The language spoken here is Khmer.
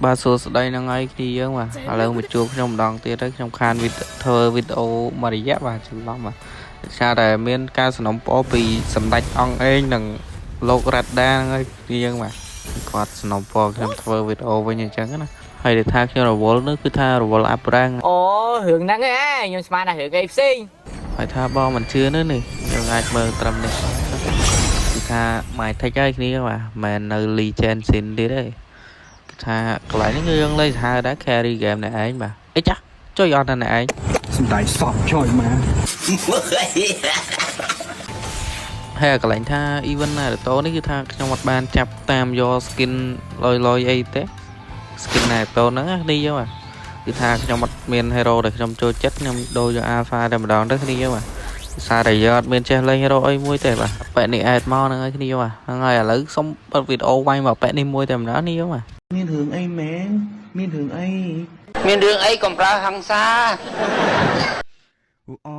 បាទសួស្តីហ្នឹងហើយគ្នាយើងបាទឥឡូវមកជួបខ្ញុំម្ដងទៀតហើយខ្ញុំខានវីដេធ្វើវីដេអូមួយរយៈបាទច្រឡំបាទដោយសារតែមានការសំណូមពរពីសម្ដេចអង្គឯងនិងលោករ៉ាត់ដាហ្នឹងហើយគ្នាយើងបាទគាត់សំណូមពរខ្ញុំធ្វើវីដេអូវិញអញ្ចឹងណាហើយដែលថាខ្ញុំរវល់នោះគឺថារវល់ up rank អូរឿងហ្នឹងឯងខ្ញុំស្មានថារឿងអីផ្សេង ហើយថាបងមិនជឿនោះនេះយើងអាចមើលត្រឹមនេះបាទគឺថា Mythic ហើយគ្នាបាទមិនមែននៅ Legend Sin ទៀតទេគឺថាកន្លែងនេះគឺយើងលេងសាហាវដែរ carry game អ្នកឯងបាទអីចាស់ជួយអត់ដល់អ្នកឯង សំដែងសពជួយមក ហើយកន្លែងថា event Naruto នេះគឺថាខ្ញុំអត់បានចាប់តាមយក skin លយលយអីទេ skin Naruto ហ្នឹងណានេះយកបាទគឺថាខ្ញុំអត់មាន hero ដែលខ្ញុំចូលចិត្តខ្ញុំដូរយក Alpha តែម្ដងទៅគ្នាយកបាទសារតែយកអត់មានចេះលេង hero អីមួយទេបាទប៉ែនេះអែតមកហ្នឹងហើយគ្នាយកបាទហ្នឹងហើយឥឡូវសុំបិទវីដេអូវាយមកប៉ែនេះមួយតែម្ដងនេះយកបាទ មានរឿងអីមែនមានរឿងអី មានរឿងអីកុំប្រើហង្សា អូ